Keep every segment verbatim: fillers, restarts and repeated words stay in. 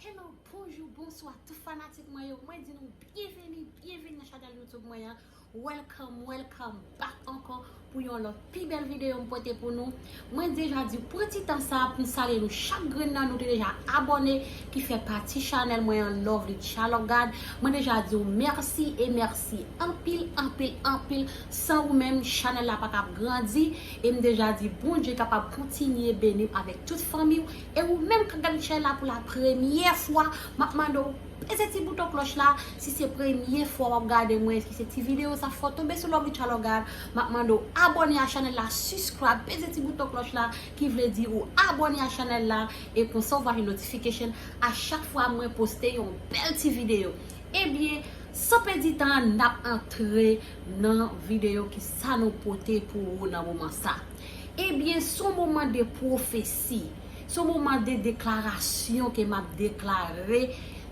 Hello, bonjou, bonswa tout fanatik mwen yo. Mwen di nou byenveni, byenveni nan chanèl YouTube mwen an. Welcome, welcome back ankò pou yon lòt pi bèl videyo m pote pou nou. Mwen deja di pran ti tan sa pou m salye nou chak grenn nan nou te deja abòne ki fè pati chanèl mwen an Lovely Chalogad. Mwen deja di w mèsi e mèsi anpil, anpil, anpil. San ou menm, chanèl la pa t ap grandi. E m deja di Bondye kapab kontinye beni m avèk tout fanmi w. E ou menm k ap gade chanèl la pou la premyè fwa, m ap mande w peze ti bouton klòch la. Si se premye fwa w ap gade mwen, eski se ti videyo sa fò tonbe sou Lovely Chalogad, m ap mande w abòne a chanèl la, subscribe, peze ti bouton klòch la, ki vle di ou abòne a chanèl la, e konsa w va jwenn notification a chak fwa mwen poste yon bèl ti videyo. Ebyen, san pèdi tan, n ap antre nan videyo ki sa nou pote pou ou nan moman sa. Ebyen, se yon moman de pwofesi. Se yon moman de deklarasyon ke m ap deklare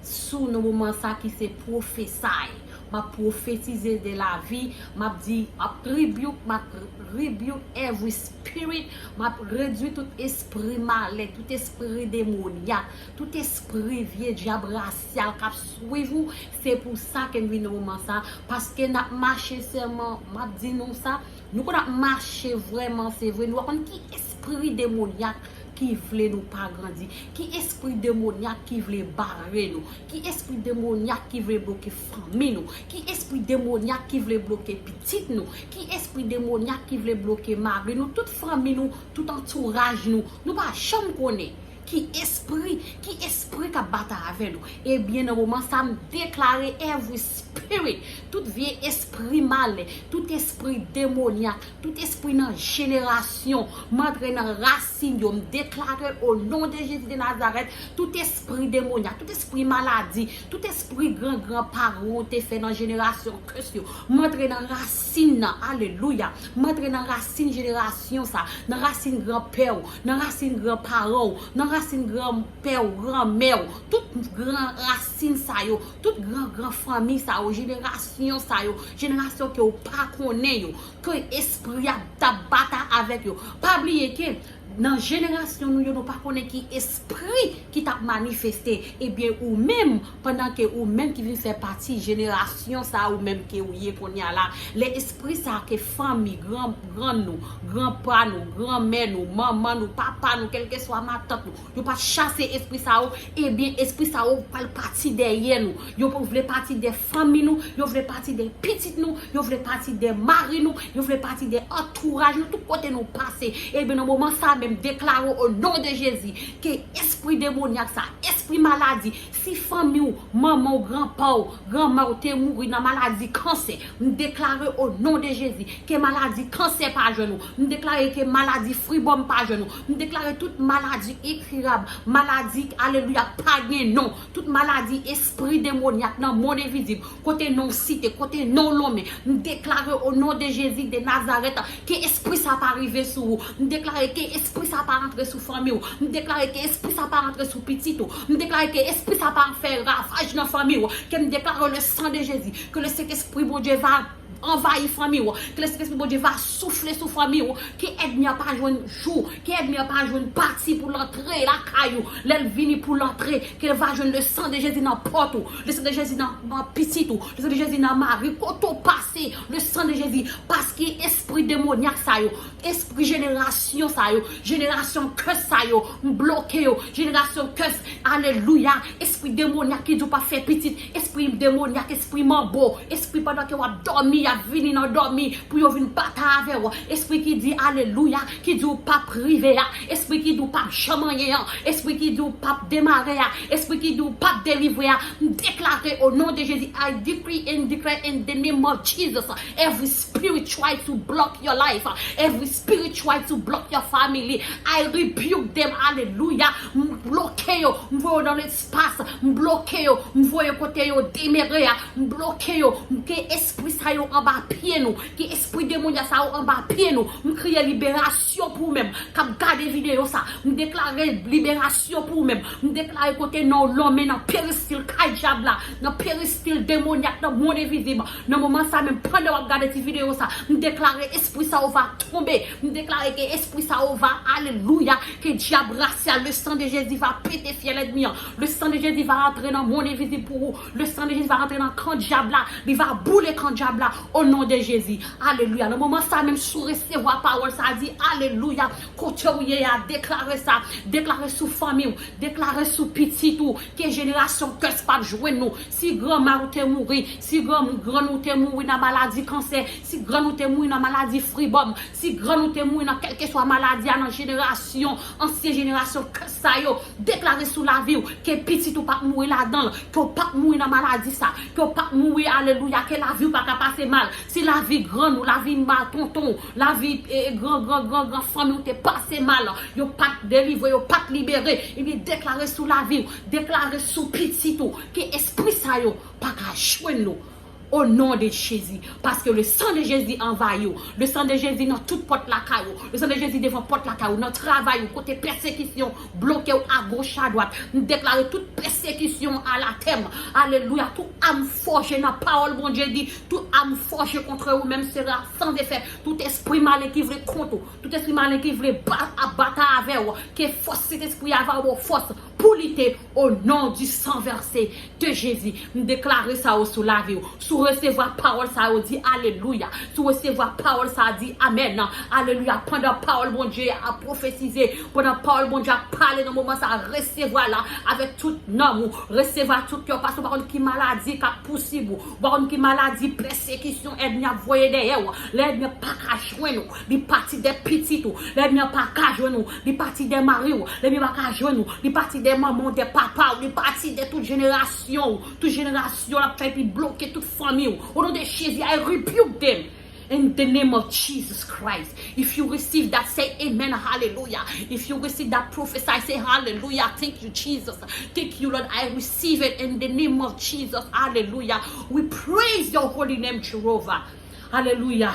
sou nan moman sa ki se pwofesay. M ap pwofetize de lavi, m ap di, m ap rebuke, m ap rebuke every spirit, m ap redwi tout espri malè, tout espri demonyak, tout espri vye dyab rasyal k ap swiv ou. Se pou sa ke m vin nan moman sa, paske n ap mache sèlman, m ap di nou sa, nou konn ap mache vrèman, se vre, nou pa konn ki espri demonyak ki vle nou pa grandi, ki espri demonyak ki vle bare nou, ki espri demonyak ki vle bloke fanmi nou, ki espri demonyak ki vle bloke pitit nou, ki espri demonyak ki vle bloke mari nou, tout fanmi nou, tout antouraj nou. Nou pa janm konnen ki espri, ki espri k ap batay avè nou. Ebyen, nan moman sa, m deklare every spirit, tout vye espri malè, tout espri demonyak, tout espri nan jenerasyon, m antre nan rasin yo, m deklare o non de Jezi de Nazarèt, tout espri demonyak, tout espri maladi, tout espri gran gran paran w te fè nan jenerasyon kès yo, m antre nan rasin nan, alelouya, m antre nan rasin jenerasyon sa, nan rasin granpè w, nan rasin gran paran w, nan rasin granpè w, granmè w, tout gran rasin sa yo, tout gran gran fanmi sa yo, jenerasyon sa yo, jenerasyon ke w pa konnen yo, ke espri a t ap batay avèk yo. Pa bliye ke nan jenerasyon nou yo, nou pa konnen ki espri ki t ap manifeste. Ebyen, ou menm, pandan ke ou menm ki vin fè pati jenerasyon sa, ou menm ke ou ye kounye a la, lè espri sa ke fanmi, gran, grann nou, granpa nou, granmè nou, manman nou, papa nou, kèlkeswa matant nou, yo pa t chase espri sa yo, ebyen, espri sa yo pral pati dèyè nou. Yo vle pati dè fanmi nou, yo vle pati dè pitit nou, yo vle pati dè mari nou, yo vle pati dè antouraj nou, tout kote nou pase. Ebyen, nan moman sa menm, deklare o non de Jezi ke espri demonyak sa, espri maladi, si fanmi w, manman w, granpa w, granmè w te mouri nan maladi kansè, m deklare o non de Jezi ke maladi kansè pa jwenn ou. M deklare ke maladi fribòm pa jwenn ou. M deklare tout maladi enkirab, maladi, alelouya, pa gen non. Tout maladi, espri demonyak nan monn envizib, kote non w site, kote non w lonmen, m deklare o non de Jezi de Nazarèt ke espri sa pa rive sou ou. M deklare ke espri sa pa rantre sou fanmi w. M deklare ke espri sa pa rantre sou pitit ou. M deklare ke espri sa pa fè ravaj nan fanmi w. Ke m deklare le sang de Jésus, ke le Sentespri Bondye va anvayi fanmi w, ke le Sentespri Bondye va soufle sou fanmi w, ke ènmi a pa jwenn jou, ke ènmi a pa jwenn pati pou l antre lakay ou. Lè l vini pou l antre, ke l va jwenn le sang de Jésus nan pòt ou, le sang de Jésus nan, nan pitit ou, le sang de Jésus nan mari, kote w pase, le sang de Jésus, paske espri demonyak sa yo, espri jenerasyon sa yo, jenerasyon kès sa yo, m bloke yo, jenerasyon kès, alelouya, espri demonyak ki di w p ap fè pitit, espri demonyak, espri manbo, espri pandan ke w ap dòmi, y ap vini nan dòmi pou yo vin batay avè w, espri ki di, alelouya, ki di w p ap rive a, espri ki di w p ap janm anyen an, espri ki di w p ap demare a, espri ki di w p ap delivre a, m deklare o non de Jezi, I decree and declare in the name of Jesus, every spirit try to block your life, every spirit try to block your family, I rebuke them, alelouya, m bloke yo, m voye yo nan lespas, m bloke yo, m voye yo kote yo demere a, m bloke yo, m ke espri sa yo anba pye nou, ke espri demonyak sa yo anba pye nou, m kriye liberasyon pou ou menm k ap gade videyo sa, m deklare liberasyon pou ou menm, m deklare kote non w lonmen nan peristil kay dyab la, nan peristil demonyak, nan monn envizib, nan moman sa menm, pandan w ap gade ti videyo sa, m deklare espri sa yo va tonbe, m deklare ke espri sa yo va, alelouya, ke dyab rasyal, le sang de Jésus va pete fyèl ènmi an, le sang de Jésus Jezi va antre nan mond envizib pou ou. Le sang de Jésus va antre nan kan dyab la. Li va boule kan dyab la. O non de Jezi. Alelouya. Nan moman sa menm, si w resevwa pawòl sa, di alelouya. Kote w ye a, deklare sa. Deklare sou fanmi w. Deklare sou pitit ou. Ke jenerasyon kès p ap jwenn nou. Si granma ou te mouri, si gran, grann ou te mouri nan maladi kansè, si grann ou te mouri nan maladi fribòm, si grann ou te mouri nan kèlkeswa maladi a nan jenerasyon, ansyen jenerasyon kès sa yo, deklare sou lavi w ke pitit ou p ap mouri ladan l, ke w p ap mouri nan maladi sa, ke w p ap mouri, alelouya, ke lavi w pa ka pase mal. Si lavi grann ou, lavi ma tonton w, lavi, e, gran, gran, gran, gran fanmi w te pase mal, yo pa t delivre, yo pa t libere, ebyen deklare sou lavi w, deklare sou pitit ou, ke espri sa yo pa ka jwenn nou. O non de Jezi, paske le sang de Jezi anvayi w. Le sang de Jezi nan tout pòt lakay ou. Le sang de Jezi devan pòt lakay ou, nan travay ou, kote pèsekisyon bloke w agoch adwat. M deklare tout pèsekisyon anatèm. Alelouya. Tout am fòje nan pawòl Bondye di, tout am fòje kontre ou menm sera sans effet. Tout espri malen ki vle kont ou, tout espri malen ki vle ba-, ap batay avè w, ke fòs Sentespri a va ba w fòs pou lite, o non di san vèse de Jezi. M deklare sa yo sou lavi w. Si w resevwa pawòl sa yo, di alelouya. Si w resevwa pawòl sa, di amèn. Alelouya. Pandan pawòl Bondye a pwofetize, pandan pawòl Bondye a pale nan moman sa, resevwa la avèk tout nanm ou. Resevwa tout kè w, paske w pa konn ki maladi k ap pousib ou. Ou pa konn ki maladi, pèsekisyon ènmi ap voye dèyè w. Lè ènmi an pa ka jwenn ou, li pati dè pitit ou. Lè ènmi an pa ka jwenn ou, li pati dè mari w. Lè ènmi an pa ka jwenn ou, li pati dè manman w, dè papa w. Li pati dè tout jenerasyon ou. Tout jenerasyon l ap fè epi bloke tout fanmi w. O non de Jezi, I rebuke them. In the name of Jesus Christ. If you receive that, say amen, hallelujah. If you receive that prophecy, say hallelujah. Thank you, Jesus. Thank you, Lord. I receive it in the name of Jesus. Hallelujah. We praise your holy name, Jehovah. Hallelujah.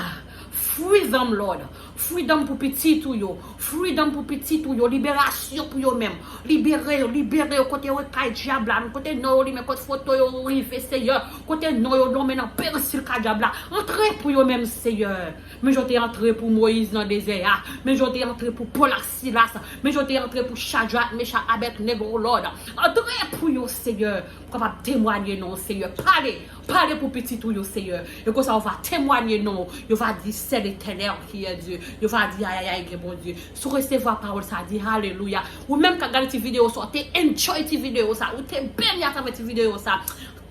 Freedom, Lord. Freedom pou pitit ou yo. Freedom pou pitit ou yo. Liberasyon pou yo menm. Libere yo, libere yo. Kote yo kay dyab la, kote non yo limen, kote foto yo rive, Seyè. Kote non yo nonmen nan peristil kay dyab la. Antre pou yo menm, Seyè. Men jan w te antre pou Moyiz nan dezè a. Men jan w te antre pou Pòl ak Silas. Men jan w te antre pou Chadrak, Mechak, Abèdnego, Lòd. Antre pou yo, Seyè. Pou kapab temwanye non w, Seyè. Pale, pale pou pitit ou yo, Seyè. E konsa, yo va temwanye non w. Yo va di, c'est l'Éternel qui est Dieu. Yo va di, ayayay, gen Bondye. Si w resevwa pawòl sa, di, alelouya. Ou menm k ap gade ti videyo sa, ou te enjoy ti videyo sa, ou te beni atravè ti videyo sa.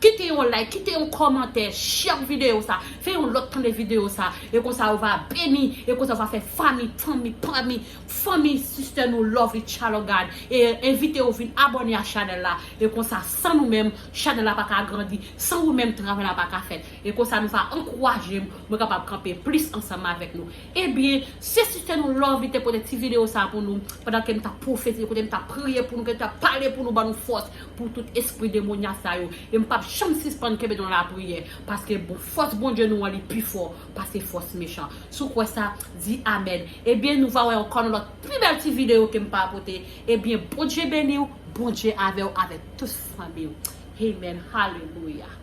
Kite yon like, kite yon kòmantè, share videyo sa, fè yon lòt tande videyo sa, e konsa ou va beni, e konsa ou va fè fanmi, fanmi, fanmi, fanmi Sister Nou Lovely Child of God, e envite yo vin abòne a chanèl la, e konsa san nou menm, chanèl la pa ka grandi, san ou menm, travay la pa ka fèt, e konsa nou va ankouraje m, mwen kapab kanpe plis ansanm avèk nou. Ebyen, se Sister Nou Lovely te pote ti videyo sa pou nou, pandan ke m t ap pwofetize, kote m t ap priye pou nou, ke m t ap pale pou nou, ban nou fòs, pou tout espri demonya sa yo. E m p ap janm sispann kenbe nou nan lapriyè, paske bon, fòs Bondye nou an, li pi fò pase fòs mechan. Si w kwè sa, di amèn. Ebyen, nou va wè ankò nan lòt pi bèl ti videyo ke m pa pote. Ebyen, Bondye beni w, Bondye avè w, avèk tout fanmi w. Amen. Hallelujah.